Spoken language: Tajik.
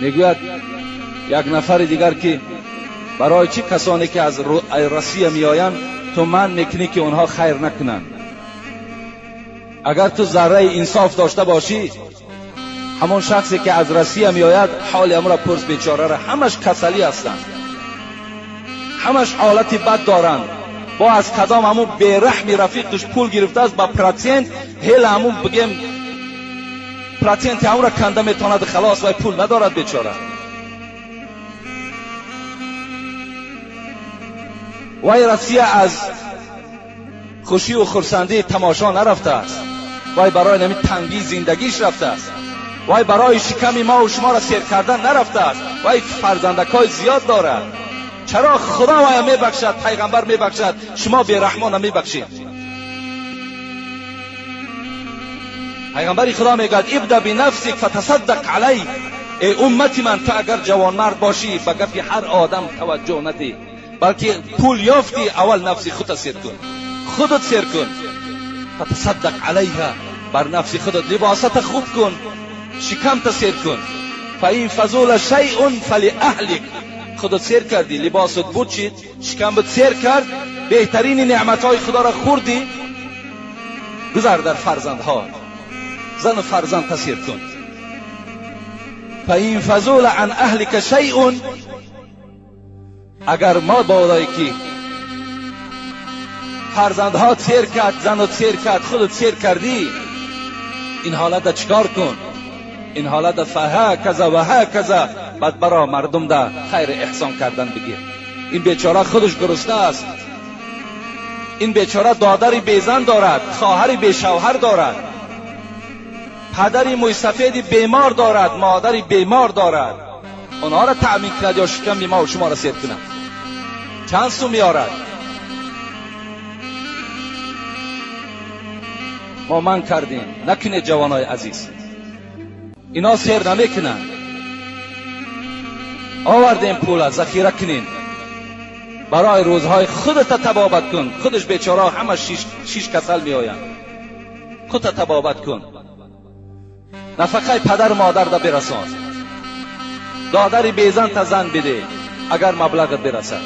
Мегӯяд як нафари дигар ки барои чӣ касоне ки аз Россия меоянд ту манъ мекунӣ ки онҳо хайр накунанд? Агар ту зарраи инсоф дошта бошӣ, ҳамон шахсе ки аз Россия меояд ҳоли ҳамонро пурс, бечораро ҳамаш касалӣ ҳастанд, ҳамаш ҳолати бад доранд. Бо аз кадом ҳамун бераҳми рафиқаш пул гирифтааст ба процент, ҳела ҳамун бигем проценти ҳамонро канда метавонад, халос, вай пул надорад бечора. Вай Россия аз хушию хурсандии тамошо нарафтааст, вай барои нами тангии зиндагиш рафтааст, вай барои шиками мо шуморо сер кардан нарафтааст, вай фарзандакҳои зиёд дорад. Чаро Худо вая мебахшад, пайғамбар мебахшад, шумо бераҳмона мебахшед? Пайғамбари Худо мегӯяд: ибда бинафсик фатасаддақ алайк. Эй уммати ман, ту агар ҷавонмард бошӣ ба гапи ҳар одам таваҷҷӯҳ надеҳ, балки пул ёфтӣ аввал нафси худта сер кун, худат сер кун. Фатасаддақ алайҳа, бар нафси худат либосата хуб кун, шикамта сер кун. Фаин фазула шайъун фалиаҳлик. Худат сер кардӣ, либосат бучид, шикамат сер кард, беҳтарини неъматҳои Худоро хӯрдӣ, гузар дар фарзандҳо, зану фарзандта сер кун. Фаин фазула ан аҳлика шайъун. Агар мо болое ки фарзандҳо сер кард, занат сер кард, худат сер кардӣ, ин ҳолата чикор кун? Ин ҳолата фаҳаказа ва ҳаказа, баъд баро мардум да хайр эҳсон кардан бигир. Ин бечора худаш гурусна аст, ин бечора додари безан дорад, хоҳари бешавҳар дорад, падари мӯйсафеди бемор дорад, модари бемор дорад. Онҳоро таъмин кунад ё шиками мо шуморо сер кунад? Чанд сум меорад? Мо ман кардем, накунед ҷавонои азиз, ино сер намекунанд. Овардем пула, захира кунем барои рӯзҳои худата табобат кун. Худаш бечора ҳама шиш касал меоянд, худта табобат кун, нафақаи падару модарда бирасон, додари безанта зан биде агар маблағат бирасад.